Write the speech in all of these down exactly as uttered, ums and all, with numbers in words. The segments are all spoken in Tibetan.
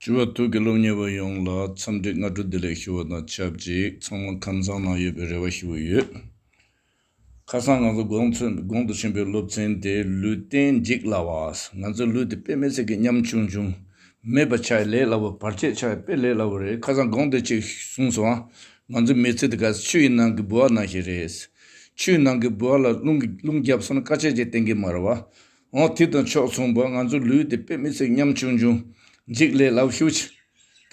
ཞུ་བ། ཐུགས་ཀྱི་སློབ་གཉེར་བ་ཡོངས་ལ་འཚམས་འདྲི་སྔ་དྲོ་བདེ་ལེགས་ཞུ་བ་དང་ཆབས་ཅིག་ཚང་མ་ཁམས་བཟང་ནང་ཡོད་པའི་རེ་བ་ཞུ་གི་ཡོད། ཁ་སང་ང་ཚོ་གོང་ཚོད་གོང་དུ་ཕྱིན་པའི་སློབ་ཚན་དེ་ལུས་རྟེན་འཇིག་སླ་བ། ང་ཚོ་ལུས་དེ་དཔེ་མི་སྲིད་ཀྱི་ཉམ་ཆུང་ཆུང་། མེད་པ་ཆགས་ལས་སླ་བོ། བར་ཆད་ཆགས་དཔེ་ལས་སླ་བོ་རེད། ཁ་སང་གོང་དེ་ཅིག་གསུངས་སོང་ཨ། ང་ཚོ་མི་ཚེ་དེ་ག་ཆུ་ཡི་ནང་གི་ལྦུ་བ་ནང་བཞིན་རེད། ཆུའི་ནང་གི་ལྦུ་བ་ལ་རླུང་གི་རླུང་བརྒྱབ་སོང་ན་དཀའ་ཆས་ཅིག་བསྟན་གི་མ་རེད་བ། འོ་དེ་དང་ཕྱོགས་མཚུངས་པ་ང་ཚོ་ལུས་དེ་དཔེ་མི་སྲིད་ཉམ་ཆུང་ཆུང་། འཇིག་ལས་སླ་བོ་ཞེ་པོ་ཅིག་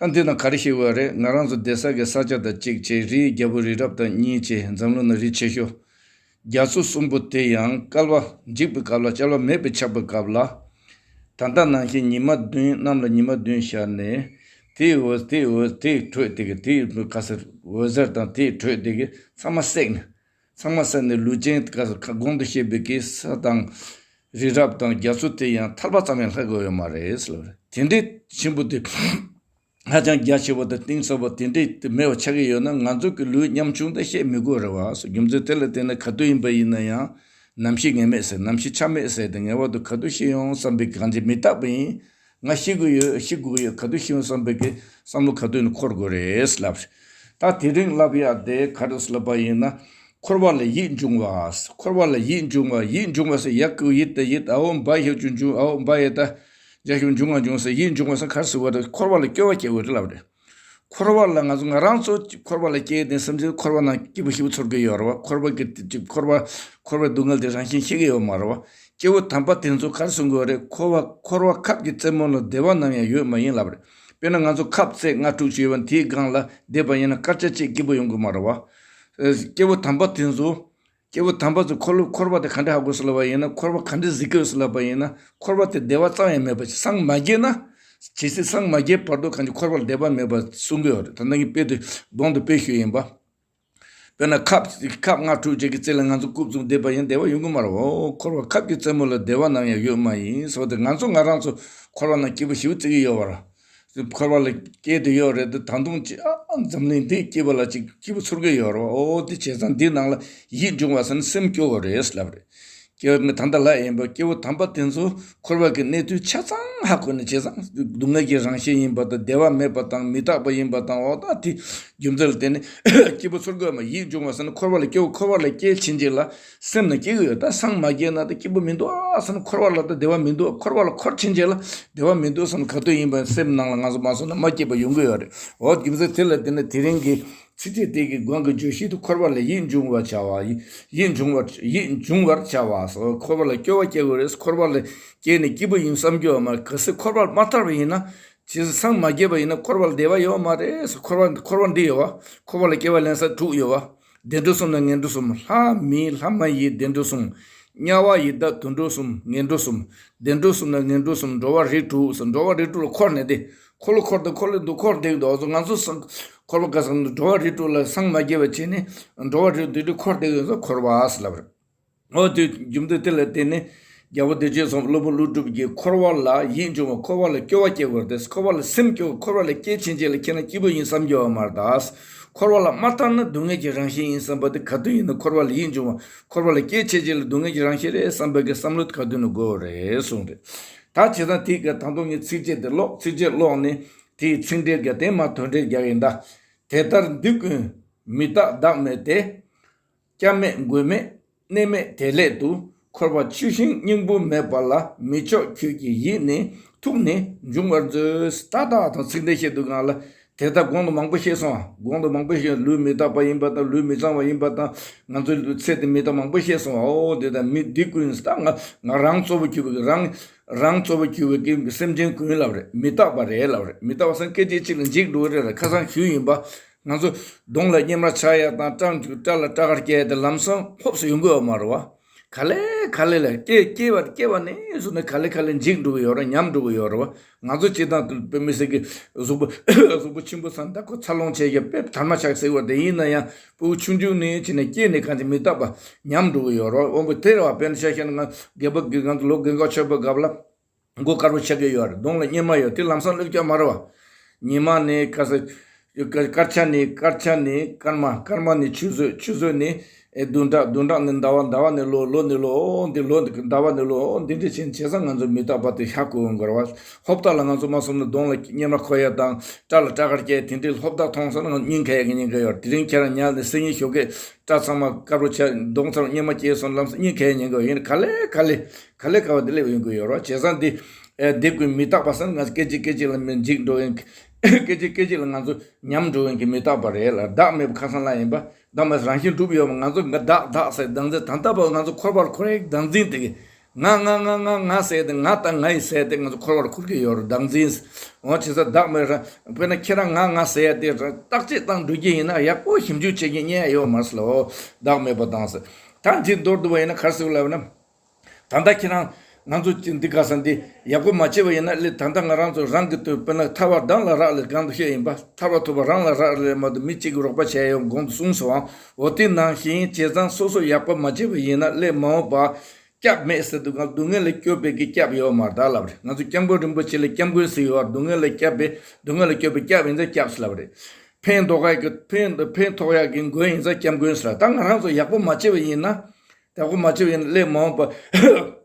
ད་འདི་ན་ག་རེ་ཤེས་དགོས་རེད། ང་རང་ཚོ་བསྡད་ས་གི་ས་ཆ་དང་གཅིག་བྱས། རིའི་རྒྱལ་པོ་རི་རབ་དང་གཉིས་བྱས། འཛམ་གླིང་ན་རི་ཆེ་ཤོས། རྒྱ་མཚོ་གསུམ་པོ་དེ་ཡང་བསྐལ་པ་འཇིག་པའི་སྐབས་ལ་བསྐལ་པ་མེད་པའི་ཆགས་པའི་སྐབས་ལ། ད་ལྟ་ནང་བཞིན་ཉི་མ་བདུན་གནམ་ལ་ཉི་མ་བདུན་ཤར་ནས། དེའི་འོད་དེའི་འོད་དེའི་དྲོད་དེ་གི་དེའི་ག་ཟེར་འོད་ཟེར་དང་དེའི་དྲོད་དེ་གི་ཚང་མ་བསྲེགས་ནས། ཚང་མ་བསྲེགས་ནས་ལུས་ཅན་ག་ཟེར་གོང་དུ་བཤད་པའི་གི་ས་དང་། རི་རབ་དང་རྒྱ་མཚོ་དེ་ཡང་ཐལ་བ་ཙམ་ཡང་ལྷག་གི་ཡོད་མ་རེད་ཟེར་བ་རེད། དེ་འདྲའི་ཆེན་པོ་དེ། ཧ་ཅང་རྒྱ་ཆེ་བ་དང་གཏིང་ཟབ་པ་དེ་འདྲའི་དེ་མེད་པ་ཆགས་ཀྱི་ཡོད་ན། ང་ཚོ་གི་ལུས་ཉམ་ཆུང་དེ་བཤད་མི་དགོས་རེད་བ། རྒྱུ་མཚན་དེ་ལ་བརྟེན་ནས་ག་དུས་ཡིན་པ་ཡིན་ན་ཡང་ནམ་ཞིག་ངེས་མེད་ཟེར། ནམ་ཞིག་ཆ་མེད་ཟེར་ཏེ་ངེས་པར་དུ་ག་དུས་ཤི་ཡོང་བསམ་པའི་གང་ཅི་མི་རྟག་པ་ཡིན། ང་ཤི་དགོས་ཡོད་ཤི་དགོས་ཡོད་ག་དུས་ཤི་ཡོང་བསམ་པའི་གི་བསམ་བློ་ག་དུས་ནས་འཁོར་དགོས་རེད་ལབ་རེད། ད་དེ་རིང་ལབ་ཡག་དེ་ག་རེ་ལབ་པ་ཡིན་ན། འཁོར་བ་ལ་ཡིད་འབྱུང་བ། འཁོར་བ་ལ་ཡིད་འབྱུང་བ། ཡིད་འབྱུང་བ་ཟེར་ཡ་གི་ཡིད་ད་ཡིད་ཨ་འོ་འབའ་ཞབས་ཀྱུ་འབྱུང་ཨ་འོ་འབའ་ཡ་ད། རྒྱ་ཞབས་འབྱུང་བ་འབྱུང་ཟེར། ཡིད་འབྱུང་བ་ཟེར་ག་རེ་ཟེར་བ་རེད། འཁོར་བ་ལ་སྐྱོ་བ་སྐྱེ་དགོས་རེད་ལབ་རེད། འཁོར་བ་ལ་ང་ཚོ་ང་རང་ཚོ་འཁོར་བ་ལ་སྐྱེས་ཏེ་སེམས་ཅན་འཁོར་བ་ནང་སྐྱིད་པོ་ཞེ་པོ་ཚོར་གི་ཡོད་རེད་བ། འཁོར་བ་གི་འཁོར་བ་འཁོར་བའི་སྡུག་བསྔལ་དེ་རང་བཞིན་ཤེས་ཀྱི་ཡོད་མ་རེད་བ། སྐྱེ་བོ་དམ་པ་དེ་ཚོ་ག་རེ་གསུང་གི་ཡོད་རེད། འཁོར་བ་འཁོར་བ་ཁབ་ཀྱི་རྩེ་མོ་ལ་བདེ་བ་ནམ་ཡང་ཡོད་མ་ཡིན་ལབ་རེད། དཔེར་ན་ང་ཚོ་ཁབ་རྩེ་ལྔ་དྲུག་ཅིག་ཡོད་པ་དེའི་སྒང་ལ་བསྡད་པ་ཡིན་ན་སྐར་ཆ་གཅིག་སྐྱིད་པོ་ཡོང་གི་མ་རེད་བ། ཨ། སྐྱེ་བོ་དམ་པ་དེ་ཚོ། སྐྱེ་བོ་དམ་པ་ཚོ་འཁོར་ལོ་འཁོར་བ་དེ་ག་འདྲ་ཧ་གོ་སོང་ལབ་པ་ཡིན་ན། འཁོར་བ་ག་འདྲ་གཟིགས་ཀྱི་ཡོད་སོང་ལབ་པ་ཡིན་ན། འཁོར་བ་དེ་བདེ་བ་ཙམ་ཡང་མེད་པ་ཅིག་སངས་མ་རྒྱས་ན། ཇི་སྲིད་སངས་མ་རྒྱས་བར་དུ་གང་ཅི་འཁོར་བ་ལ་བདེ་བ་མེད་པ་གསུང་གི་ཡོད་རེད། ད་ནང་གི་དཔེ་དེ་གོང་དུ་དཔེ་ཞུས་ཡིན་པ། དཔེར་ན་ཁབ་ཁབ་ལྔ་དྲུག་ཅིག་གི་རྩེ་ལ་ང་ཚོ་རྐུབ་བཙུགས་བསྡད་པ་ཡིན་བདེ་བ་ཡོང་གི་མ་རེད། འོ་འཁོར་བ་ཁབ་ཀྱི་རྩེ་མོ་ལ་བདེ་བ་ནམ་ཡང་ཡོད་མ་ཡིན་ཟེར་བ་དེ། ང་ཚོ་ང་རང་ཚོ་འཁོར་བ་ནང་སྐྱིད་པོ་ཞེ་པོ་བརྩི་གི་ཡོད་པ་རེད། འཁོར་བ་ལ་སྐྱེས་བསྡད་ཡོད་རེད་དེ། ད་དུང་ཅི་ཨ་འཛམ་གླིང་འདི་སྐྱིད་པ་ལ་ཅིག་སྐྱིད་པོ་ཚོར་གི་ཡོད་རེད། འོ་དེ་བྱས་ཙང་འདི་ནང་ལ་ཡིད་འབྱུང་བ་ཟེར་ན་སེམས་སྐྱོ་བོ་རེད་ལབ་རེད། སྐྱེ་བོ་ད་ལྟ་ལ་ཡིན་པ་སྐྱེ་བོ་དམ་པ་དེ་ཚོ་འཁོར་བ་གི་གནས་ཚུལ་ཆ་ཚང་ཧ་གོ་ནས། བྱས་ཙང་སྡུག་བསྔལ་གྱི་རང་བཞིན་ཡིན་པ་དང་བདེ་བ་མེད་པ་དང་མི་རྟག་པ་ཡིན་པ་དང་། འོ་ད་དེ་རྒྱུ་མཚན་ལ་བརྟེན་ནས་སྐྱིད་པོ་ཚོར་དགོས་མ། ཡིད་འབྱུང་བ་ཟེར་ན་འཁོར་བ་ལ་སྐྱེ་བོ་འཁོར་བ་ལ་སྐྱེས་ཕྱིན་ཆད་ལ་སེམས་ན་སྐྱིད་གི་ཡོད། ད་སངས་མ་རྒྱས་ན་ད་སྐྱིད་པོ་མི་འདུག་ཨ་ཟེར་ན། འཁོར་བ་ལ་ད་བདེ་བ་མི་འདུག་འཁོར་བ་ལ་འཁོར་ཕྱིན་ཆད་ལ་བདེ་བ་མི་འདུག་ཟེར་ན། ག་དུས་ཡིན་པ་སེམས་ནང་ལ་ང་ཚོ་མ་བཟོད་ན་མ་སྐྱིད་པ་ཡོང་གི་ཡོད་རེད། འོ་རྒྱུ་མཚན་དེ་ལ་བརྟེན་ནས་དེ་རིང་གི་ཚིགས་བཅད་དེ་གི་མགོ་གི་བརྗོད་གཞི་དེ་འཁོར་བ་ལ་ཡིད་འབྱུང་བར་བྱ་བ། ཡིད་འབྱུང་བར་ཡིད་འབྱུང་བར་བྱ་བ་སོགས། འཁོར་བ་ལ་སྐྱོ་བ་སྐྱེ་དགོས་རེད། འཁོར་བ་ལ་སྐྱེས་ནས་སྐྱིད་པོ་ཡིན་བསམ་རྒྱུ་ཡོད་མ་རེད། གལ་སྲིད་འཁོར་བ་མ་ཐར་བ་ཡིན་ན། ཇི་སྲིད་སངས་མ་རྒྱས་པ་ཡིན་ན་འཁོར་བ་ལ་བདེ་བ་ཡོད་མ་རེད། འཁོར་བ་འཁོར་བ་འདི་ཡོད་བ། འཁོར་བ་ལ་སྐྱེ་བ་ལེན་ས་དྲུག་ཡོད་བ། བདེ་འགྲོ་གསུམ་དང་ངན་འགྲོ་གསུམ། ལྷ་མི་ལྷ་མ་ཡིན་བདེ་འགྲོ་གསུམ། དམྱལ་བ་ཡི་དྭགས་དུད་འགྲོ་གསུམ། ངན་འགྲོ་གསུམ། བདེ་འགྲོ་གསུམ་དང་ངན་འགྲོ་གསུམ། འགྲོ་བ་རིགས་དྲུག་གསུམ། འགྲོ་བ་རིགས་དྲུག་ལ་འཁོར་ནས་དེ། འཁོར་ལོ་འཁོར་དང་འཁོར་ལོ་འདུག་འཁོར་བསྡད་འདུག་ང་ཚོ་སང་འཁོར་ལོ་ག་སང་འགྲོ་བ་རིགས་དྲུག་ལ་སངས་མ་རྒྱས་པ་བྱས་ནས་འགྲོ་བ་རིགས་དྲུག་འཁོར་བསྡད་འདུག་འཁོར་བ་ཟེར་ལབ་རེད། འོ་དེ་རྒྱུ་མཚན་དེ་ལ་བརྟེན་ནས་རྒྱལ་པོ་བདེ་སྤྱོད་སོགས་སློབ་དཔོན་ཀླུ་སྒྲུབ་ཀྱིས་འཁོར་བ་ལ་ཡིད་འབྱུང་བ། འཁོར་བ་ལ་སྐྱོ་བ་སྐྱེ་དགོས་རེད། འཁོར་བ་ལ་སེམས་སྐྱོ་བ། འཁོར་བ་ལ་སྐྱེས་ཕྱིན་ཆད་ལ་ཁྱེད་རང་སྐྱིད་པོ་ཡིན་བསམ་རྒྱུ་ཡོད་མ་རེད་ད། འཁོར་བ་ལ་མ་ཐར་ན་སྡུག་བསྔལ་གྱི་རང་བཞིན་ཡིན་བསམ་པ་དེ། ག་དུས་ཡིན་ན་འཁོར་བ་ལ་ཡིད་འབྱུང་བ། འཁོར་བ་ལ་སྐྱེས་ཕྱིན་ཆད་ལ་སྡུག་བསྔལ་གྱི་རང་བཞིན་རེད་བསམ་པའི་གི་བསམ་བློ་དེ་ག་དུས་ན་དགོས་རེད་གསུངས་རེད། ད་བྱས་ཙང་དེའི་གི་ད་དུང་ངས་ཚིགས་བཅད་དེ་ཀློག་ཚིགས་བཅད་ཀློག་ནས་དེའི་ཚིག་འགྲེལ་རྒྱག་དེ་མ་དོན་འགྲེལ་རྒྱག་ཡིན་ད། དེ་ལྟར་འདི་ཀུན་མི་རྟག་བདག་མེད་དེ། སྐྱབས་མེད་མགོན་མེད་གནས་མེད་དེ་སླད་དུ། འཁོར་བ་ཆུ་ཤིང་སྙིང་པོ་མེད་པ་ལ། མི་ལྕོགས་ཁྱོད་ཀྱི་ཡིད་ནི་ཐུགས་ནི་འབྱུང་བར་མཛོད། ད་ལྟ་དང་ཚིག་འདི་བཤད་དུས་སྒང་ལ་དེ་ལྟར་གོང་དུ་མང་པོ་བཤད་སོང་། གོང་དུ་མང་པོ་བཤད། ལུས་མི་རྟག་པ་ཡིན་པ་དང་། ལུས་མི་གཙང་བ་ཡིན་པ་དང་། ང་ཚོའི་ལུས་ཚེ་དེ་མི་རྟག་མང་པོ་བཤད་སོང་། འོ་དེ་ལྟར་མི་འདི་ཀུན་ད་ང་ང་རང་གཙོ་བོ་གྱུར་པའི་རང་རང་གཙོ་བོ་གྱུར་པའི་སེམས་ཅན་ཀུན་ལབ་རེད། མི་རྟག་པ་རེད་ལབ་རེད། མི་རྟག་པ་ཟེར་ན་སྐད་ཅིག་གཅིག་ལ་འཇིག་འགྲོ་གི་རེད་ལ། ཁ་སང་ཞུས་ཡིན་པ། ང་ཚོ་གདོང་ལ་གཉེར་མ་ཆགས་ཡ་དང་། སྐྲ་སྐྲ་ལ་སྐྲ་དཀར་སྐྱེ་ཡ་དེ་ལམ་སང་ཕོབས་སུ་ཡོང་གི་ཡོད་མ་རེད་བ། ག་ལེ་ག་ལེ་ལ་སྐྱེ་སྐྱེ་བ་སྐྱེ་བ་ནས་བཟུང་ནས་ག་ལེ་ག་ལེ་འཇིག་འགྲོ་གི་ཡོད་རེད། ཉམས་འགྲོ་གི་ཡོད་རེད་བ། ང་ཚོ་སྤྱིར་བཏང་དུ་དཔེ་མི་སྲིད་ཀྱི་གཟུགས་པོ་གཟུགས་པོ་ཆེན་པོ་ཚང་ད་ཁོ་འཚར་ལོངས་བྱས་ཀྱི་དཔེ་དར་མ་ཆགས་ཟེར་བ་དེ་ཡིན་ན་ཡང་། སྤུ་གུ་ཆུང་ཆུང་ནས་བྱས་ནས་སྐྱེས་ནས་གང་ཅི་མི་རྟག་པ་ཉམས་འགྲོ་གི་ཡོད་རེད་བ། འོ་དེ་རེད་བ། དཔེར་ན་ཆ་བཞག་ན་ང་རྒད་པོ་གི་ང་ཚོ་ལོ་རྒན་འཁོགས་ཆགས་པའི་སྐབས་ལ། མགོ་དཀར་པོ་ཆགས་ཀྱི་ཡོད་རེད། གདོང་ལ་གཉེར་མ་ཡོད། དེ་ལམ་སང་སླེབས་ཀྱི་མ་རེད་བ། ཉི་མ་ནས་དཀར་ས། དཀར་ཆ་ནས་དཀར་ཆ་ནས་སྐར་མ། སྐར་མ་ནས་ཆུ་ཚོད། ཆུ་ཚོད་ནས་ ཨེ་བདུན་ཕྲག། བདུན་ཕྲག་ནས་ཟླ་བ། ཟླ་བ་ནས་ལོ། ལོ་ནས་ལོ། འོ་འདི་ལོ་འདི་ཟླ་བ་ནས་ལོ། འོ་འདི་འདྲ་བྱས་བྱས་ཙང་ང་ཚོ་མི་རྟག་པ་དེ་ཧ་གོ་ཡོང་གི་རེད་བ། ཧོབ་ཏ་ལ་ང་ཚོ་མ་སོང་ན་གདོང་ལ་གཉེར་མ་འཁོར་ཡ་དང་། སྐྲ་ལ་སྐྲ་དཀར་སྐྱེས་དེ་འདྲའི་ཧོབ་ཏ་མཐོང་སོང་ན་སྙིང་ག་ཡ་གི་ཉེན་ཁ་ཡོད། དེ་རིང་ཁྱེད་རང་ཉལ་ནས་སང་ཉིན་ཞོགས་ཀས་སྐྲ་ཚང་མ་དཀར་པོ་ཆགས། གདོང་ཚང་མ་གཉེར་མ་སྐྱེས་སོང་ལབ་སོང་། སྙིང་ག་ཡ་ཉེན་ཁ་ཡོད། ཡིན་ན་ག་ལེ་ག་ལེ་ག་ལེ་ག་བ་དེ་སླེབས་ཡོང་གི་ཡོད་རེད་བ། བྱས་ཙང་འདི་ཨེ་འདི་ཀུན་མི་རྟག་པ་སོང་ན་ང་ཚོ་སྐད་ཅིག་སྐད་ཅིག་ལ་མི་འཇིག་འགྲོ་ཡོང་། སྐད་ཅིག་སྐད་ཅིག་ལ་ང་ཚོ་ཉམས་འགྲོ་ཡོང་གི་མི་རྟག་པ་རེད་ལ། བདག་མེད་པ་ཁ་སང་ལ་ཡིན་པ། བདག་མེད་རང་བཞིན་གྲུབ་ཡོད་པ། ང་ཚོ་ང་བདག་བདག་ཟེར་བདག་འཛིན། ད་ལྟ་བར་ང་ཚོ་འཁོར་བར་འཁོར་ཡག་བདག་འཛིན་དེ་གི་ང་ང་ང་ང་ང་ཟེར་ཏེ། ང་དང་ང་ཡི་ཟེར་ཏེ་ང་ཚོ་འཁོར་བར་འཁོར་གྱི་ཡོད་རེད། བདག་འཛིན། འོ་བྱས་ཙང་བདག་མེད་རང་། དཔེར་ན་ཁྱེད་རང་ང་ང་ཟེར་ཡ་དེ་བརྟག་དཔྱད་བཏང་འགྲོ་གི་ཡིན་ན་ཡག་པོ་ཞིབ་འཇུག་བྱེད་ཀྱི་རྙེད་ཡ་ཡོད་མ་རེད་ལ། འོ་བདག་མེད་པ་དང་ཟེར། ད་འདི་མདོར་བསྡུ་བ་ཡིན་ན་ག་རེ་ཟེར་ལབ་ན། ད་ལྟ་ཁྱེད་རང་ང་ཚོ་འདི་ག་ས་འདི་ཡག་པོ་མ་བྱས་པ་ཡིན་ན་ལས། ད་ལྟ་ང་རང་ཚོ་རང་གི་དུས། དཔེར་ན་ཐར་པ་བདག་ལ་རག་ལས། གང་དུ་བཤད་ཡིན་པ། ཐར་པ་ཐོབ་པ་རང་ལ་རག་ལས་མ་གཏོགས་མི་གཅིག་གིས་རོགས་པ་བྱས་ཡོད་གོང་དུ་གསུངས་སོང་། འོ་དེ་ནང་བཞིན་བྱས་ཙང་སོ་སོ་ཡག་པོ་མ་བྱས་པ་ཡིན་ན་ལས་མ་འོངས་པ་སྐྱབས་མེད་ཟེར་དུས་སྒང་སྡུག་བསྔལ་ལས་སྐྱོབ་པའི་གི་སྐྱབས་ཡོད་མ་རེད་ད་ལབ་རེད། ང་ཚོ་སྐྱབས་མགོན་རིན་པོ་ཆེ་ལ་སྐྱབས་མགོན་ཟེར་ཡོད། སྡུག་བསྔལ་ལས་སྐྱབས་པའི། སྡུག་བསྔལ་ལས་སྐྱོབ་པའི་སྐྱབས་ཡིན་ཙང་སྐྱབས་ཟེར་ལབ་རེད། ཕན་འདོགས་ཡག་གི་ཕན་ཕན་ཐོགས་ཡག་གི་མགོན་ཡིན་ཙང་སྐྱབས་མགོན་ཟེར་ལབ། ད་ང་རང་ཚོ་ཡག་པོ་མ་བྱས་པ་ཡིན་ན། ཡག་པོ་མ་བྱས་པ་ཡིན་ན་ལས་མ་འོངས་པ།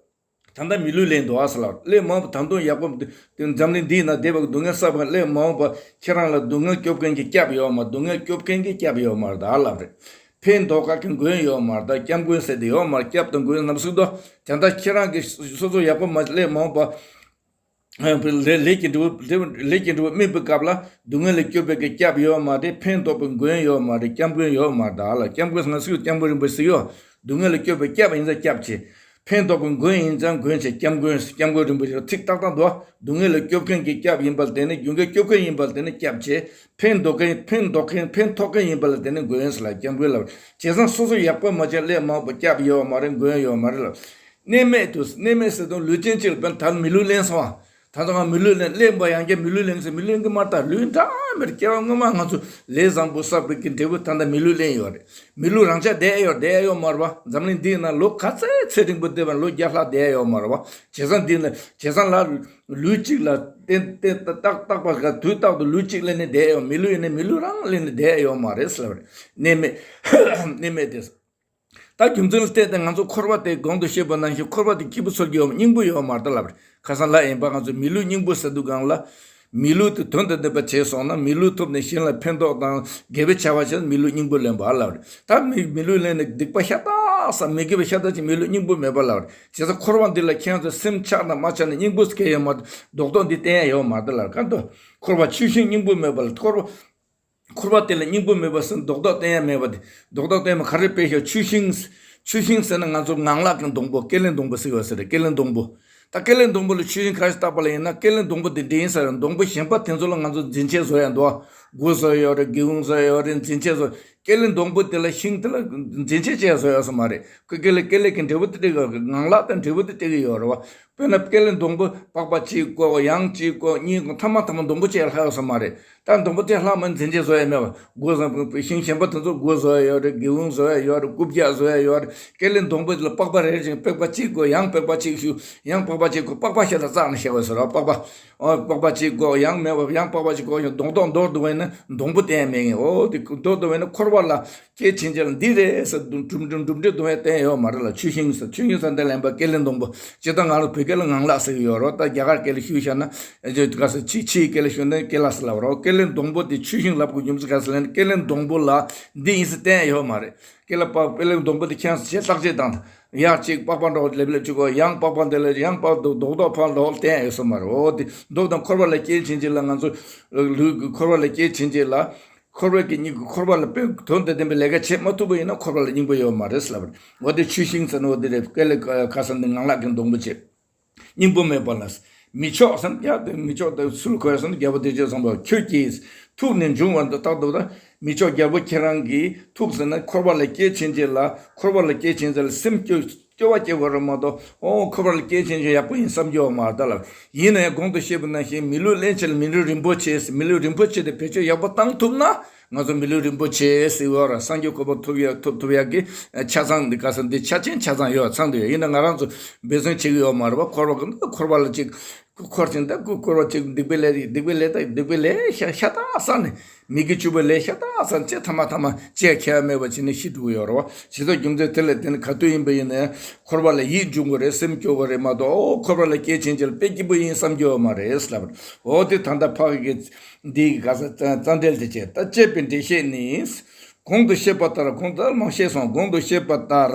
ད་ལྟ་མི་ལུས་ལེན་འདུག་ཨ་ཟེར་ལབ། ལས་མ་འོངས་པ་ད་དུང་ཡག་པོ་འདི་འཛམ་གླིང་འདིའི་ནང་བསྡད་པ་གི་སྡུག་བསྔལ་བསགས་པ་ལས་མ་འོངས་པ་ཁྱེད་རང་ལ་སྡུག་བསྔལ་སྐྱོབ་མཁན་གྱི་སྐྱབས་ཡོད་མ། སྡུག་བསྔལ་སྐྱོབ་མཁན་གྱི་སྐྱབས་ཡོད་མ་རེད་ད་ལབ་རེད། ཕན་འདོགས་མཁན་གྱི་མགོན་ཡོད་མ་རེད། ད་སྐྱབས་མགོན་ཟེར་དེ་ཡོད་མ་རེད། སྐྱབས་དང་མགོན་རྣམས་གཟིགས་དོ། དེ་འདྲ་ཁྱེད་རང་གིས་སོ་སོ་ཡག་པོ་མ། ལས་མ་འོངས་པ། ལས་ལས་ཀྱི་འབྲས་བུ། ལས་ལས་ཀྱི་འབྲས་བུ་སྨིན་པའི་སྐབས་ལ་སྡུག་བསྔལ་ལས་སྐྱོབ་པའི་གི་སྐྱབས་ཡོད་མ་རེད། ཕན་འདོགས་པའི་མགོན་ཡོད་མ་རེད། སྐྱབས་མགོན་ཡོད་མ་རེད་ད་ལ། སྐྱབས་མགོན་ང་ཚོས་སྐྱབས་མགོན་རིན་པོ་ཆེ་ཡོད། སྡུག་བསྔལ་ལས་སྐྱོབ་པའི་སྐྱབས་ཡིན་ཙང་སྐྱབས་བྱེད། ཕན་འདོགས་པའི་མགོན་ཡིན་ཙང་མགོན་བྱེད། སྐྱབས་མགོན། སྐྱབས་མགོན་རིན་པོ་ཆེ་ཚིག་ཏག་ཏག་འདུག་སྡུག་བསྔལ་ལས་སྐྱོབ་མཁན་གྱི་སྐྱབས་ཡིན་པ་ལ་བརྟེན་ནས། རྒྱུ་འབྲས་སྐྱོབ་མཁན་ཡིན་པ་ལ་བརྟེན་ནས་སྐྱབས་བྱེད། ཕན་འདོགས་མཁན། ཕན་འདོགས་མཁན། ཕན་ཐོགས་མཁན་ཡིན་པ་ལ་བརྟེན་ནས་མགོན་ཟེར་ལ་སྐྱབས་མགོན་ལབ། བྱས་ཙང་སོ་སོ་ཡག་པོ་མ་བྱས་ལས་མ་འོངས་པ་སྐྱབས་ཡོད་མ་རེད། མགོན་ཡོད་མ་རེད་ལབ། གནས་མེད་དུ། གནས་མེད་ཟེར་དུས་ལུས་ཅན་གཅིག་ལ། དཔེར་ན་ད་མི་ལུས་ལེན་སོང་ཨ། ད་ཚོ་ང་མི་ལུས་ལེན། ལེན་པ་ཡང་བསྐྱར་མི་ལུས་ལེན་ཟེར། མི་ལུས་ལེན་གི་མ་རེད། ད་ལུས་འདྲ་མི་འདྲ། སྐྱེ་བ་སྔོན་མ་ང་ཚོ་ལས་བཟང་པོ་བསགས་པའི་གི་འབྲས་བུ་ད་ལྟ་མི་ལུས་ལེན་ཡོད་རེད། མི་ལུས་རང་ཆ་བསྡད་ཡོད། བསྡད་ཡོད་མ་རེད་བ། འཛམ་གླིང་འདིའི་ནང་ལོ་ག་ཚད་ཚེ་རིང་པོ་བསྡད་པ། ལོ་བརྒྱ་ལྷག་བསྡད་ཡོད་མ་རེད་བ། བྱས་ཙང་འདི་ནི། བྱས་ཙང་ལ་ལུས་གཅིག་ལ་བརྟེན་བརྟེན་རྟག་རྟག་པ་ག་དུས་རྟག་ཏུ་ལུས་གཅིག་ལེན་ནས་བསྡད་ཡོད། མི་ལུས་ཡིན་ནའི་མི་ལུས་རང་ལེན་ནས་བསྡད་ཡོད་མ་རེད་ཟེར་བ་རེད། གནས་མེད། གནས་མེད་དེ། ད་རྒྱུ་མཚན་ལ་བལྟས་ཏེ་ང་ཚོ་འཁོར་བ་དེ་གོང་དུ་བཤད་པ་ནང་བཞིན་འཁོར་བ་དེ་སྐྱིད་པོ་འཚོལ་གྱི་ཡོད་མ། སྙིང་པོ་ཡོད་མ་རེད་ལབ་རེད། ཁ་སང་ལབ་ཡིན་པ། ང་ཚོ་མི་ལུས་སྙིང་པོ་ཟེར་དུས་སྒང་ལ། མི་ལུས་དེ་དོན་དང་ལྡན་པ་བྱས་སོང་ན། མི་ལུས་ཐོབ་ནས་གཞན་ལ་ཕན་ཐོགས་དང་དགེ་བའི་བྱ་བ་བྱས་ན་མི་ལུས་སྙིང་པོ་ལེན་པ་ལབ་རེད། ད་མི་མི་ལུས་ལེན་ནས་སྡིག་པ་ཤ་སྟག་བསགས། མི་དགེ་བ་ཤ་སྟག་བྱས། མི་ལུས་སྙིང་པོ་མེད་པ་ལབ་རེད། བྱས་ཙང་འཁོར་བ་འདི་ལ་ཁྱེད་ཚོ་སེམས་ཆགས་ན་མ་ཆགས་ན་སྙིང་པོ་ཟེར་མཁན་ཡོད་མ་རེད། རྡོག་རྡོག་འདི་བསྟན་ཡ་ཡོད་མ་རེད་ལབ། གང་ལྟར་འཁོར་བ་ཆུ་ཤིང་སྙིང་པོ་མེད་པ་ལ། འཁོར་བ། འཁོར་བ་དེ་ལ་སྙིང་པོ་མེད་པ་ཟེར། རྡོག་རྡོག་བསྟན་ཡ་མེད་པ་དེ། རྡོག་རྡོག་བསྟན་མ་ག་རེ་དཔེ་བཞག་ཆུ་ཤིང་། ཆུ་ཤིང་ཟེར་ན་ང་ཚོ་ངང་ལག་གི་སྡོང་པོ། སྐེ་ལེན་སྡོང་པོ་ཟེར་བ་ཟེར་རེད། སྐེ་ལེན་སྡོང་པོ། ད་སྐེ་ལེན་སྡོང་པོ་ལ་ཆུ་ཤིང་ག་རེ་བཏགས་པ་ལ་ཡིན་ན། སྐེ་ལེན་སྡོང་པོ་དེ་འདྲ་ཡིན་ས་རེད། སྡོང་པོ་གཞན་པ་དེ་ཚོ་ལ་ང་ཚོ་འཛིན་ཆས་བཟོ་ཡ་འདུག་ཨ། མགོ་བཟོ་ཡ་ཡོད་རེད། སྒེའུ་ཁུང་བཟོ་ཡ་ཡོད་རེད། འཛིན་ཆས་བཟོ། སྐེ་ལེན་སྡོང་པོ་དེ་ལ་ཤིང་དེ་ལ་འཛིན་ཆས་བྱས་བཟོ་ཡ་ས་མ་རེད། ཁོ་སྐེ་ལེན། སྐེ་ལེན་གྱི་འབྲས་བུ་དེ་སྤྲད་ཀྱི་ཡོད་རེད། ངང་ལག་དང་འབྲས་བུ་དེ་སྤྲད་ཀྱི་ཡོད་རེད་བ། དཔེར་ན་སྐེ་ལེན་སྡོང་པོ་པགས་པ་གཅིག་བཀོག་ཡང་གཅིག་བཀོག་གཉིས་བཀོག་ཐ་མ་ཐ་མ་སྡོང་པོ་གཅིག་ལྷག་ཡོད་ས་མ་རེད། ད་སྡོང་པོ་དེ་ལྷག་མ་འཛིན་ཆས་བཟོ་ཡ་མེད་པ། མགོ་བཟང་པོ་ཤིང་གཞན་པ་དེ་ཚོ་མགོ་བཟོ་ཡ་ཡོད་རེད། སྒེའུ་ཁུང་བཟོ་ཡ་ཡོད་རེད། རྐུབ་བཀྱག་བཟོ་ཡ་ཡོད་རེད། སྐེ་ལེན་སྡོང་པོ་དེ་ལ་པགས་པ་རེ་རེ་བཞིན་པགས་པ་གཅིག་བཀོག་ཡང་པགས་པ་གཅིག་གཞུ། ཡང་པགས་པ་གཅིག་བཀོག་པགས་པ་ཤ་ད་བཙགས་ནས་བཞག་པ་ཟེར་བ། པགས་པ། ཨོ། པགས་པ་གཅིག་བཀོག་ཡང་མེད་པ། ཡང་པགས་པ་གཅིག་བཀོག་ཡང་རྡོག་རྡོག་འདུག་པ་ཡིན་ན་སྡོང་པོ་བསྟན་ཡ་མེད་ངེས། ཨོ་དེ་རྡོག་རྡོག་ཡིན་ན་འཁོར་བ་ལ་སྐྱེ་ཕྱིན་ཆད་ལ་འདི་རེད་ཟེར་གྲུབ་གྲུབ་གྲུབ་འབྲས་སྡོང་པོ་བསྟན་ཡོད་མ་རེད་ལ། ཆུ་ཤིང་ཟེར། ཆུ་ཤིང་ཟེར་འདི་ལེན་པ་སྐེ་ལེན་སྡོང་པོ། ཇི་ལྟར་ང་རང་བོད་སྐད་ལ་ངང་ལག་ཟེར་གྱི་ཡོད་རེད། ད་རྒྱ་གར་སྐད་ལ་ཞུས་བཞག་ན། ཨ་ཅེ་ག་ཟེར། ཕྱི་ཕྱིའི་སྐད་ལ་ཞུས་ན་སྐེ་ལ་ཟེར་ལབ་རོགས། སྐེ་ལེན་སྡོང་པོ་དེ་ཆུ་ཤིང་ལབ་དགོས་རྒྱུ་མཚན་ག་ཟེར་ལབ་ན། སྐེ་ལེན་སྡོང་པོ་ལ་འདི་ཡིན་ཟེར་བསྟན་ཡོད་མ་རེད། སྐེ་ལ་པགས། སྐེ་ལེན་སྡོང་པོ་དེ་ཁྱེད་རང་ཚོ་བྱས་བརྟག་དཔྱད་བཏང་། ཡར་གཅིག་པགས་པ་འདྲ་བོ་ལེབ་ལེབ་བྱེད་དགོས། ཡང་པགས་པ་འདི་ལ་ཡང་པགས་རྡོག་རྡོག་རྡོག་ཕར་རྡོག་བསྟན་ཡོད་ས་མ་རེད། འོ་དེ་མདོ་དང་འཁོར་བ་ལ་སྐྱེ་ཕྱིན་ཆད་ལ་ང་ཚོ་ལུས་འཁོར་བ་ལ་སྐྱེ་ཕྱིན་ཆད་ལ། འཁོར་བའི་གི་སྙིང་པོ། འཁོར་བ་ལ་དཔེ་དོན་དང་ལྡན་པའི་ལས་ཀ་བྱེད་མ་ཐུབ་པ་ཡིན་ན་འཁོར་བ་ལ་སྙིང་པོ་ཡོད་མ་རེད་ཟེར་ལབ་པ་རེད། འོ་དེ་ཆུ་ཤིང་ཟེར་ན་འོ་དེ་རེད། སྐེ་ལེན་ཁ་སང་འདི་ངང་ལག་གི་སྡོང་པོ་བྱེད། སྙིང་པོ་མེད་པ་ལ། མི་མཆོག་ཟེར་ན་ཡ་དེ་མི་མཆོག་དེ་སུ་ལ་གོ་ཡ་ཟེར་ན་རྒྱལ་པོ་བདེ་སྤྱོད་བཟང་པོ་ཁྱོད་ཀྱིས་ཐུགས་ནི་འབྱུང་བར་འདོད། རྟག་ཏུ་ད་མི་མཆོག་རྒྱལ་པོ་ཁྱེད་རང་གིས་ཐུགས་ཟེར་ན་འཁོར་བ་ལ་སྐྱེ་ཕྱིན་ཆད་ལ། འཁོར་བ་ལ་སྐྱེ་ཕྱིན་ཆད་ལ་སེམས་སྐྱོ་སྐྱོ་བ་སྐྱེ་དགོས་རེད་མ་གཏོགས། ཨོ་འཁོར་བ་ལ་སྐྱེ་ཕྱིན་ཆད་ཡག་པོ་ཡིན་བསམ་རྒྱུ་ཡོད་མ་རེད་ད་ལབ། ཡིན་ན་ཡང་གོང་དུ་བཤད་པ་ནང་བཞིན་མི་ལུས་ལེན་ཕྱིར་མི་ལུས་རིན་པོ་ཆེ། མི་ལུས་རིན་པོ་ཆེ་དེ་བེད་སྤྱོད་ཡག་པོ་བཏང་ཐུབ་ན། ང་ཚོ་མི་ལུས་རིན་པོ་ཆེ་ཟེར་བ་ར་སངས་རྒྱས་གོ་འཕང་ཐོབ་ཡ་ཐོབ་ཐུབ་ཡ་གི་ཆ་ཚང་འདི་ག་ས་འདི་ཆ་ཆེན་ཆ་ཚང་ཡོད་ཚང་འདུག་ཡ། ཡིན་ན་ང་རང་ཚོ་འབད་བརྩོན་བྱེད་ཀྱི་ཡོད་མ་རེད་བ། འཁོར་བ་གི་འཁོར་བ་ལ་ཅིག་ སྐུ་འཁོར་ཅིང་ད་སྐུ་འཁོར་བ་ཅིག་སྡིག་པའི་ལས་སྡིག་པའི་ལས་ད་སྡིག་པའི་ལས་ཤ་ཤ་སྟག་བསགས་ནས་མི་དགེ་བཅུ་པའི་ལས་ཤ་སྟག་བསགས་ནས་ཅེས་ཐ་མ་ཐ་མ་ཅེས་ཁྱད་མེད་པ་བྱས་ནས་ཤི་འགྲོ་གི་ཡོད་རེད་བ། ཇི་ལྟར་རྒྱུ་མཚན་དེ་ལ་བརྟེན་ནས་ག་དུས་ཡིན་པ་ཡིན་ན་ཡང་འཁོར་བ་ལ་ཡིད་འབྱུང་དགོས་རེད། སེམས་སྐྱོ་དགོས་རེད་མ་གཏོགས་ཨོ་འཁོར་བ་ལ་སྐྱེས་ཕྱིན་ཆད་ལ་དཔེ་སྐྱིད་པོ་ཡིན་བསམ་རྒྱུ་ཡོད་མ་རེད་ལབ་རེད། འོ་དེ་ད་ལྟ་ཕ་གི་འདིའི་ག་ས་རྩ་འགྲེལ་དེ་བྱས་ད་བཅད་པའི་འགྲེལ་བཤད་ནི། གོང་དུ་བཤད་པ་ལྟར་གོང་དུ་མང་བཤད་སོང་། གོང་དུ་བཤད་པ་ལྟར་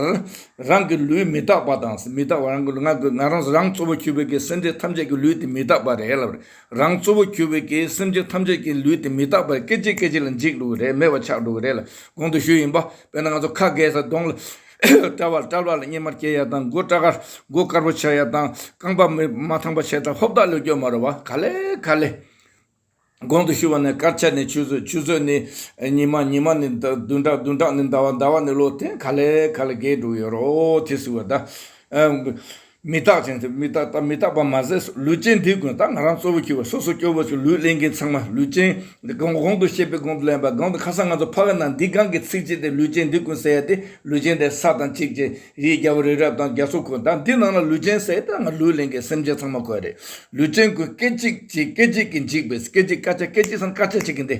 རང་གི་ལུས་མི་རྟག་པ་དང་མི་རྟག་པ་རང་གི་ང་གི་ང་རང་རང་གཙོ་བོ་གྱུར་པའི་གི་སེམས་ཅན་ཐམས་ཅད་ཀྱི་ལུས་དེ་མི་རྟག་པ་རེད་ལབ་རེད། རང་གཙོ་བོ་གྱུར་པའི་གི་སེམས་ཅན་ཐམས་ཅད་ཀྱི་ལུས་དེ་མི་རྟག་པ་རེད། སྐད་ཅིག་སྐད་ཅིག་ལ་འཇིག་འགྲོ་གི་རེད། མེད་པ་ཆགས་འགྲོ་གི་རེད་ལ་གོང་དུ་ཞུས་ཡིན་པ། དཔེར་ན་ང་ཚོ་ཁ་གས་ས་གདོང་ལ་སྐྲ་བ་སྐྲ་བ་ལ་གཉེར་མ་སྐྱེ་ཡ་དང་མགོ་སྐྲ་དཀར་མགོ་དཀར་པོ་ཆགས་ཡ་དང་རྐང་པ་མི་མ་ཐང་པ་ཆགས་དང་ཧོབ་ཏག་ལོས་སྐྱོ་མ་རེད་བ། ག་ལེ་ག་ལེ། གོང་དུ་ཞུས་པ་ནས་དཀར་ཆ་ནས་ཆུ་ཚོད་ཆུ་ཚོད་ནས་ཉི་མ་ཉི་མ་ནས་ཟླ་བདུན་ཕྲག་བདུན་ཕྲག་ནས་ཟླ་བ་ཟླ་བ་ནས་ལོ་དེ་ག་ལེ་ག་ལེ་རྒས་འགྲོ་ཡོད་རོ་དེ་ཟེར་བ་ད། མི་རྟག་ཅིང་དེ་མི་རྟག་ད་མི་རྟག་པ་མ་ཟད་ལུས་ཅན་འདི་ཀུན་ད་ང་རང་གཙོ་བོ་གྱུར་པ་སོ་སོ་སྐྱོ་བོ་ཞིག་ལུས་ལེན་མཁན་ཚང་མ་ལུས་ཅན་འདི་གོང་གོང་དུ་བཤད་པའི་གོང་དུ་ལེན་པ་གོང་དུ་ཁ་སང་ང་ཚོ་ཕ་གི་ནང་འདི་གང་གི་ཚིག་ཅིག་དེ་ལུས་ཅན་འདི་ཀུན་ཟེར་ཡ་དེ་ལུས་ཅན་དེ་ས་དང་གཅིག་ཅིག་རིའི་རྒྱལ་པོ་རི་རབ་དང་རྒྱ་མཚོ་ཀུན་ད་འདི་ནང་ལ་ལུས་ཅན་ཟེར་ད་ང་ལུས་ལེན་མཁན་སེམས་ཅན་ཚང་མ་གོ་ཡ་རེད། ལུས་ཅན་ཀུན་སྐད་ཅིག་ཅིག་སྐད་ཅིག་གིས་འཇིག་པས། སྐད་ཅིག་སྐད་ཆ་སྐད་ཅིག་སམ་སྐད་ཆ་ཅིག་གིས་འདི།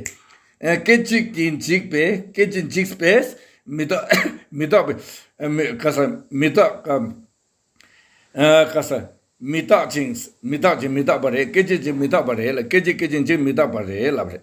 ཨེ་སྐད་ཅིག་གིས་འཇིག་པས། སྐད་ཅིག་འཇིག་པས། མི་རྟག་མི་རྟག་པའི་ཨེ་མི་ག་ས་མི་རྟག་ག་ཨེ་ག་ས་མི་རྟག་ཅིང་མི་རྟག་ཅིང་མི་རྟག་པ་རེད། སྐད་ཅིག་ཅིག་མི་རྟག་པ་རེད་ལ་སྐད་ཅིག་སྐད་ཅིག་འཇིག་མི་རྟག་པ་རེད་ལབ་རེད།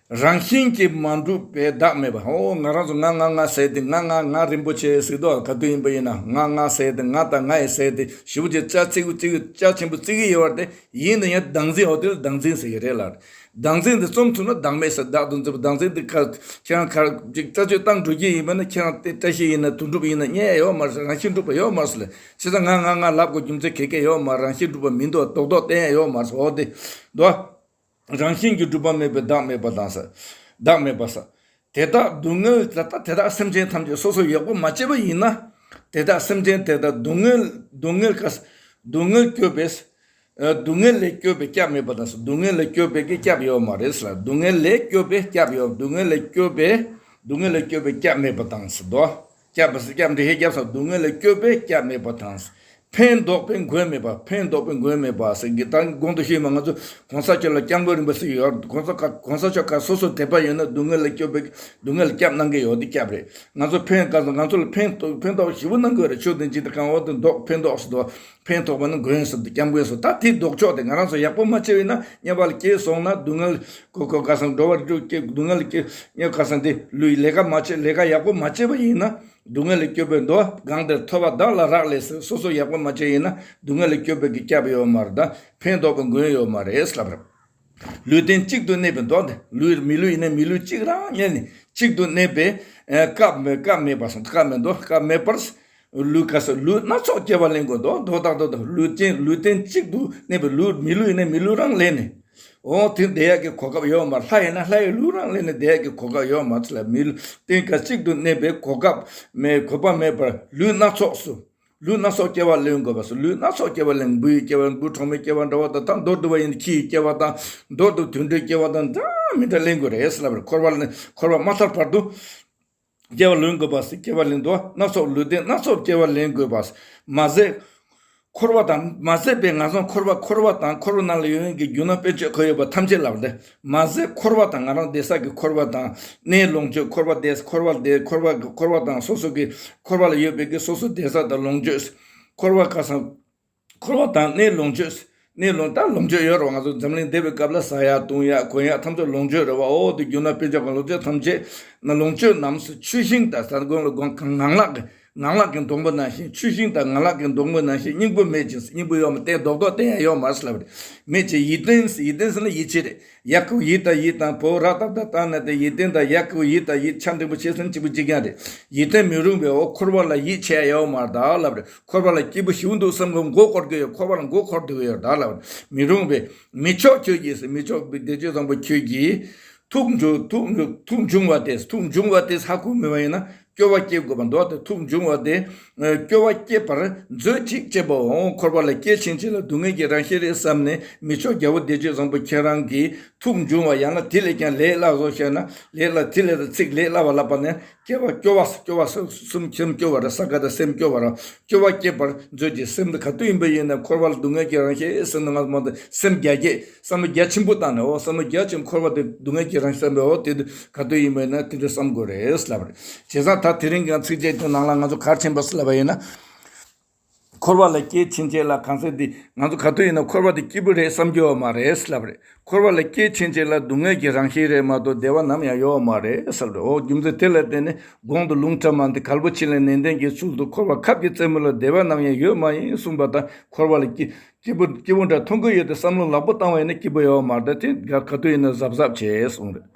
རང་བཞིན་གྱིས་མ་གྲུབ་པའི་བདག་མེད་པ། ཨོ་ང་རང་ཚོ་ང་ང་ང་ཟེར་ཏེ་ང་ང་ང་རིན་པོ་ཆེ་ཟེར་དུས་ག་དུས་ཡིན་པ་ཡིན་ན་ང་ང་ཟེར་ཏེ་ང་དང་ང་ཡི་ཟེར་ཏེ་ཞེ་པོ་ཅིག་རྩ་ཚིག་གུ་ཚིག་གུ་རྩ་ཆེན་པོ་བརྩི་གི་ཡོད་པ་དེ་ཡིན་ན་ཡང་བདག་འཛིན་འོ་དེ་ལ་བདག་འཛིན་ཟེར་གི་རེད་ལ། བདག་འཛིན་དེ་རྩོམ་ཐུབ་ན་བདག་མེད་ཟེར་བདག་ཏུ་འཛིན་པ་བདག་འཛིན་དེ་ག་ཁྱེད་རང་ག་ཅིག་རྩ་ཆོས་བཏང་འགྲོ་གི་ཡིན་པ་ན་ཁྱེད་རང་དེ་བཀྲ་ཤིས་ཡིན་ན་དོན་གྲུབ་ཡིན་ན་རྙེད་ཡ་ཡོད་མ་རེད། རང་བཞིན་གྲུབ་པ་ཡོད་མ་རེད་ཟེར་ལ། བྱས་ཙང་ང་ང་ང་ལབ་དགོས་རྒྱུ་མཚན་ག་གེ་ཡོད་མ་རེད། རང་བཞིན་གྲུབ་པ་མི་འདུག་རྡོག་རྡོག་བསྟན་ཡ་ཡོད་མ་རེད་ཟེར་འོ་དེ་འདུག་རང་བཞིན་གྱིས་གྲུབ་པ་མེད་པའི་བདག་མེད་པ་དང་ཟེར། བདག་མེད་པ་ཟེར། དེ་དག་སྡུག་བསྔལ་དེ་དག་དེ་དག་སེམས་ཅན་ཐམས་ཅད་སོ་སོ་ཡག་པོ་མ་སྐྱེས་པ་ཡིན་ན། དེ་དག་སེམས་ཅན་དེ་དག་སྡུག་བསྔལ་སྡུག་བསྔལ་ག་སྡུག་བསྔལ་སྐྱོབ་པའི་ཨ་སྡུག་བསྔལ་ལས་སྐྱོབ་པའི་སྐྱབས་མེད་པ་དང་། སྡུག་བསྔལ་ལས་སྐྱོབ་པའི་གི་སྐྱབས་ཡོད་མ་རེད་ཟེར། སྡུག་བསྔལ་ལས་སྐྱོབ་པའི་སྐྱབས་ཡོད། སྡུག་བསྔལ་ལས་སྐྱོབ་པའི་སྡུག་བསྔལ་ལས་སྐྱོབ་པའི་སྐྱབས་མེད་པ་དང་ཟེར་དོ། སྐྱབས་པ་ཟེར་སྐྱབས་འདི་ཧེ་སྐྱབས་སམ་སྡུག་བསྔལ་ལས་སྐྱོབ་པའི་སྐྱབས་མེད་པ་དང་། ཕན་འདོགས་པའི་མགོན་མེད་པ། ཕན་འདོགས་པའི་མགོན་མེད་པ་ཟེར་གི་ད་གོང་དུ་ཞུས་མ་ང་ཚོ་གོང་ས་མཆོག་ལ་སྐྱབས་མགོན་རིན་པོ་ཆེ་ཡོད། གོང་ས་ག་གོང་ས་མཆོག་ག་སོ་སོ་དད་པ་ཡོད་ན་སྡུག་བསྔལ་ལས་སྐྱོབ་པའི་སྡུག་བསྔལ་ལས་སྐྱབས་གནང་གི་ཡོད་དེ་སྐྱབས་རེད། ང་ཚོ་ཕན་ག་ང་ཚོ་ལ་ཕན་ཕན་ཐོགས་ཞེ་པོ་གནང་གི་ཡོད་རེད། ཆོས་དང་སྤྱི་དང་གང་འོག་ཏུ་འདོགས་ཕན་ཐོགས་སུ་འདོགས། ཕན་ཐོགས་པ་ནི་མགོན་སུ་སྐྱབས་མགོན་སུ་ད་དེ་ལྡོག་ཕྱོགས་དེ་ང་རང་ཚོ་ཡག་པོ་མ་བྱས་པ་ཡིན་ན་དམྱལ་བ་ལ་སྐྱེས་སོང་ན་སྡུག་བསྔལ་གོ་གོ་ག་སང་འགྲོ་བ་རིགས་དྲུག་སྐྱེ་སྡུག་བསྔལ་ལ་སྐྱེ་དམྱལ་ག་སང་དེ་ལུས་ལས་ཀ་མ་བྱས་ལས་ཀ་ཡག་པོ་མ་བྱས་པ་ཡིན་ན་སྡུག་བསྔལ་ལས་སྐྱོབ་པའི་མདོ་གང་དེར་ཐོབ་པ་བདག་ལ་རག་ལས་ཟེར་སོ་སོ་ཡག་པོ་མ་བྱས་ཡིན་ན་སྡུག་བསྔལ་ལས་སྐྱོབ་པའི་གི་སྐྱབས་ཡོད་མ་རེད། ད་ཕན་འདོགས་པའི་མགོན་ཡོད་མ་རེད་ལབ་རེད། ལུས་རྟེན་གཅིག་ཏུ་གནས་པའི་མདོ་དེ་ལུས་མི་ལུས་ཡིན་ན་མི་ལུས་གཅིག་རང་གནས་ནས་གཅིག་ཏུ་གནས་པའི་ཨ་སྐབས་མེད་སྐབས་མེད་པ་སོང་སྐབས་མེད་མདོ་སྐབས་མེད་པར། ལུས་ག་ས་ལུས་སྣ་ཚོགས་སྐྱེ་བ་ལེན་དགོས་འདུག་མདོ་དག་མདོ་དག་ལུས་ཅན་ལུས་རྟེན་གཅིག་ཏུ་གནས་པའི་ལུས་མི་ལུས་ཡིན་ན་མི་ལུས་རང་ལེན་ནས། འོ་དེ་བསྡད་ཡག་གི་གོ་སྐབས་ཡོད་མ་རེད། ལྷ་ཡིན་ན་ལྷ་ཡི་ལུས་རང་ལེན་ནས་བསྡད་ཡག་གི་གོ་སྐབས་ཡོད་མ་རེད་ལ། མི་ལུས་རྟེན་ག་གཅིག་ཏུ་གནས་པའི་གོ་སྐབས་མེད་གོ་སྐབས་མེད་པར་ལུས་སྣ་ཚོགས་སུ། ལུས་སྣ་ཚོགས་སྐྱེ་བ་ལེན་དགོས་པ་སོགས་ལུས་སྣ་ཚོགས་སྐྱེ་བ་ལེན་འབུ་ཡི་སྐྱེ་བ་འབུ་གྲོག་མའི་སྐྱེ་བ་འདྲ་བ་དང་ད་མདོར་བསྡུ་བ་ཡིན་ན་ཁྱི་ཡི་སྐྱེ་བ་དང་མདོར་བསྡུ་དུད་འགྲོའི་སྐྱེ་བ་དང་འདྲ་མི་འདྲ་ལེན་དགོས་རེད་ཟེར་ལབ་རེད། འཁོར་བ་ལེན་འཁོར་བ་མ་ཐར་བར་དུ་སྐྱེ་བ་ལེན་དགོས་པ་སོགས་སྐྱེ་བ་ལེན་དུ་སྣ་ཚོགས་ལུས་རྟེན་སྣ་ཚོགས་སྐྱེ་བ་ལེན་དགོས་པ་མ་ཟད། འཁོར་བ་དང་མ་ཟད་པའི་ངན་སོང་འཁོར་བ་འཁོར་བ་དང་འཁོར་བ་ནང་ལ་ཡོད་མཁན་གྱི་རྒྱུ་ནོར་དཔེ་བརྗོད་ག་ཡོད་པ་ཐམས་ཅད་ལབ་སྟེ། མ་ཟད་འཁོར་བ་དང་ང་རང་བསྡད་ས་ཀྱི་འཁོར་བ་དང་གནས་ལོངས་སྤྱོད་འཁོར་བ་བསྡད་འཁོར་བ་བསྡད་འཁོར་བ་འཁོར་བ་དང་སོ་སོ་གི་འཁོར་བ་ལ་ཡོད་པའི་གི་སོ་སོ་བསྡད་ས་དང་ལོངས་སྤྱོད་འཁོར་བ་ཁ་སང་འཁོར་བ་དང་གནས་ལོངས་སྤྱོད་གནས་ལོངས་ད་ལོངས་སྤྱོད་ཡོད་རེད་བ། ང་ཚོ་འཛམ་གླིང་བསྡད་པའི་སྐབས་ལ་ཟ་ཡ་བཏུང་ཡ་གོན་ཡ་ཐམས་ཅད་ལོངས་སྤྱོད་རེད་བ། འོ་དེ་རྒྱུ་ནོར་དཔེ་བརྗོད་ག་ལོངས་སྤྱོད་ཐམས་ཅད་ན་ལོངས་སྤྱོད་རྣམས་སུ་ཆུ་ཤིང་དང་ས་གོང་ལ་གོང་ངང་ལག་གི་ངང་ལག་གི་སྡོང་པོ་ནང་བཞིན་ཆུ་ཤིང་དང་ངང་ལག་གི་སྡོང་པོ་ནང་བཞིན་སྙིང་པོ་མེད་ཅིང་སྙིང་པོ་ཡོད་མ་བསྟན་རྡོག་རྡོག་བསྟན་ཡ་ཡོད་མ་རེད་ལབ་རེད། མེད་ཅིང་ཡིད་བརྟན་ཡིད་བརྟན་ཟེར་ན་ཡིད་ཆེས་རེད། ཡ་གི་ཡིད་དང་ཡིད་དང་བོ་ར་ཏག་ཏག་བཏང་ན་དེ་ཡིད་བརྟན་དང་ཡ་གི་ཡིད་དང་ཡིད་ཆ་འགྲིག་པོ་བྱས་ཟིན་གཅིག་པུ་གཅིག་རྐྱང་རེད། ཡིད་བརྟན་མི་རུང་བའི་འོ་འཁོར་བ་ལ་ཡིད་ཆེས་ཡ་ཡོད་མ་རེད་ད་ལབ་རེད། འཁོར་བ་ལ་སྐྱིད་པོ་ཞིག་འདུག་བསམ་གི་མགོ་སྐོར་གི་ཡོད། འཁོར་བ་ལ་མགོ་འཁོར་འདུག་ཡོད་ད་ལབ་རེད། མི་རུང་བའི་མི་མཆོག་ཁྱོད་ཀྱིས་མི་མཆོག་བདེ་སྤྱོད་བཟང་པོ་ཁྱོད་ཀྱིས། ཐུགས་འབྱུང་ཐུགས་འབྱུང་ཐུགས་འབྱུང་བ་སྟེ་ཐུགས་འབྱུང་བ་སྟེ་ཧ་གོ་མེད་པ་ཡིན་ན་ སྐྱོ་བ་སྐྱེ་དགོས་པ་འདུག་སྟེ། ཐུགས་འབྱུང་བ་དེ་སྐྱོ་བ་སྐྱེད་པར་མཛོད་ཅིག་ཅེས་པའོ། འཁོར་བ་ལ་སྐྱེས་ཕྱིན་ཆད་ལ་སྡུག་བསྔལ་གྱི་རང་བཞིན་རེད་བསམ་ནས་མི་མཆོག་རྒྱལ་པོ་བདེ་སྤྱོད་བཟང་པོ་ཁྱེད་རང་གིས་ཐུགས་འབྱུང་བ་ཡང་ན་དེ་ལས་ཀྱང་ལས་སླ་བཟོ་བཤད་ན་ལས་སླ། དེ་ལས་ཚིག་ལས་སླ་བ་ལབ་པ་ནས་སྐྱེ་བ་སྐྱོ་བ་སྐྱོ་བ་སེམས་སེམས་སྐྱོ་བ་ར་ས་ག་ད་སེམས་སྐྱོ་བ་ར་སྐྱོ་བ་སྐྱེད་པར་མཛོད་ཅིག་སེམས་དེ་ག་དུས་ཡིན་པ་ཡིན་ན་འཁོར་བ་ལ་སྡུག་བསྔལ་གྱི་རང་བཞིན་སེམས་ནང་ང་མ་དེ་སེམས་རྒྱ་སྐྱེད། བསམ་བློ་རྒྱ་ཆེན་པོ་བཏང་ནས་འོ་བསམ་བློ་རྒྱ་ཆེན་འཁོར་བ་དེ་སྡུག་བསྔལ་གྱི་རང་བཞིན་བསམ་པའི་འོ་དེ་དུས་ག་དུས་ཡིན་པ་ཡིན་ན་དེ་དུས་བསམ་དགོས་རེད་ལབ་རེད། བྱས་ཙང་ད་དེ་རིང་གི་ཚིགས་བཅད་དེ་ནང་ལ་ང་ཚོ་གལ་ཆེན་པོ་ལབ་པ་ཡིན་ན། འཁོར་བ་ལ་སྐྱེས་ཕྱིན་ཆད་ལ་གང་ཟེར་འདི་ང་ཚོ་ག་དུས་ཡིན་ན་འཁོར་བ་འདི་སྐྱིད་པོ་རེད་བསམ་རྒྱུ་ཡོད་མ་རེད་ལབ་རེད། འཁོར་བ་ལ་སྐྱེས་ཕྱིན་ཆད་ལ་སྡུག་བསྔལ་གྱི་རང་བཞིན་རེད་མ་གཏོགས་བདེ་བ་ནམ་ཡང་ཡོད་མ་རེད་ལབ་རེད། འོ་རྒྱུ་མཚན་དེ་ལ་བརྟེན་ནས་གོང་དུ་ལུང་ཕྲ་མ་འདི་གལ་པོ་ཆེ་ལས་ནན་ཏན་གྱི་ཚུལ་དུ་འཁོར་བ་ཁབ་ཀྱི་རྩེ་མོ་ལ་བདེ་བ་ནམ་ཡང་ཡོད་མ་ཡིན་གསུངས་པ་དང་འཁོར་བ་ལ་སྐྱིད་སྐྱིད་པོ་སྐྱིད་པོ་འདྲ་མཐོང་གི་ཡོད་དེ་བསམ་བློ་ལག་པོ་བཏང་བ་ཡིན་ན་སྐྱིད་པོ་ཡོད་མ་རེད། ད་དེ་ག་དུས་ཡིན་ན་གཟབ་གཟབ་བྱེད་གསུངས་རེད།